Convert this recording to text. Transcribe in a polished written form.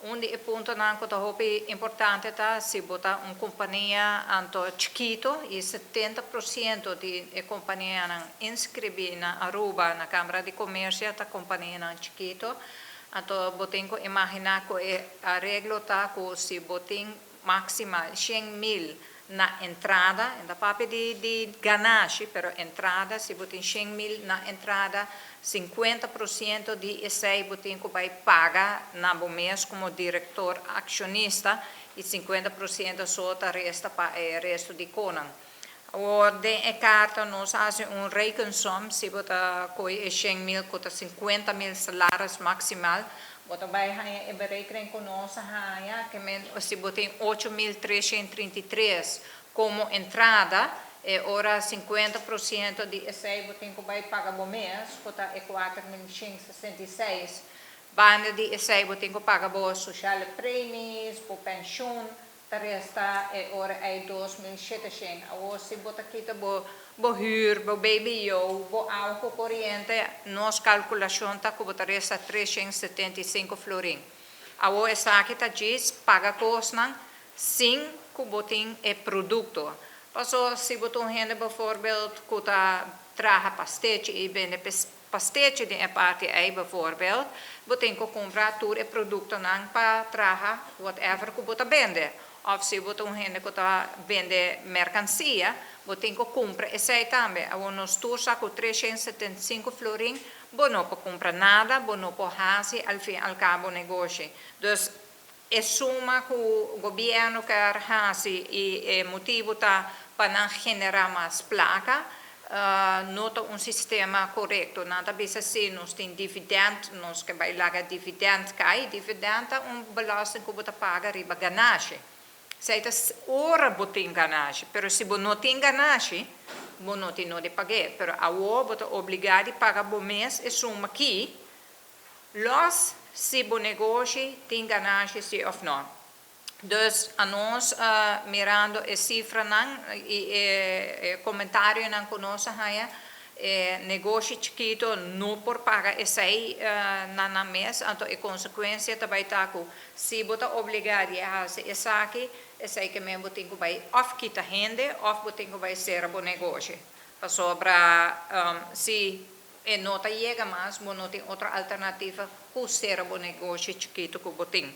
Un di e puntonan cu ta hopi importante ta si bo ta un compania anto chikito, y 70% di e companianan inscribi na Aruba na Camara di Comercio ta companianan chikito. Anto bo tin cu imagina cu e areglo ta cu si bo tin maximal 100 mil na entrada, no ta papia di ganashi, pero entrada, si bo tin 100 mil na entrada, 50% di esey bo tin cu bay paga na bo mes como director accionista y 50% so ta resta pa e resto di conan. Awor, den e carta nos a haci un rekensom, si bo ta coy e 100 mil, cu ta 50 mil salaris maximal, bo ta bay haya e berekening cu nos haya, kiermen, si bo tin 8333 como entrada, e ora 50% di esey bo tin cu bay paga bo mes, cu ta e 4.166. Banda di esey bo tin cu paga bo sociale premies, bo pensioen, ta resta e ora ey 2700. Awor, si bo ta kita bo huur, bo BBO, bo awa cu coriente, nos calculacion ta cu bo ta resta 375 florin. Awor, esaki ta djis paga cosnan sin cu bo tin e producto. Paso si bo ta un hende bijvoorbeeld cu ta traha pastechi y bende pastechi den e parti ey bijvoorbeeld, bo tin cu cumpra tur e productonan pa traha whatever cu bo ta bende. Of si bo ta un hende cu ta bende mercancia, bo tin cu cumpra esey tambe. Awor, nos tur sa cu 375 florin, bo no por cumpra nada, bo no por haci al fin al cabo negoshi. Dus e suma cu gobierno kier haci y e motibo ta pa nan genera mas placa, no ta un sistema corecto. Nan ta bisa si nos tin dividend, nos kier bay laga dividend cay, dividend ta un belasting cu bo ta paga riba ganashi. Esey ta ora bo tin ganashi, pero si bo no tin ganashi, bo no tin nodi paga. Pero awor bo ta obliga di paga bo mes e suma aki, los si bo negoshi tin ganashi si of no. Dus anos, mirando e cifranan y e comentarionan cu nos haya, e negoshi chikito no por paga esey na mes, anto e consecuencia tambe ta cu si bo ta obliga di haci esaki, esey kiermen bo tin cu bay of kita hende of bo tin cu bay cera bo negoshi. Pasobra si e no ta yega mas, bo no tin otro alternativa cu cera bo negoshi chikito cu bo tin.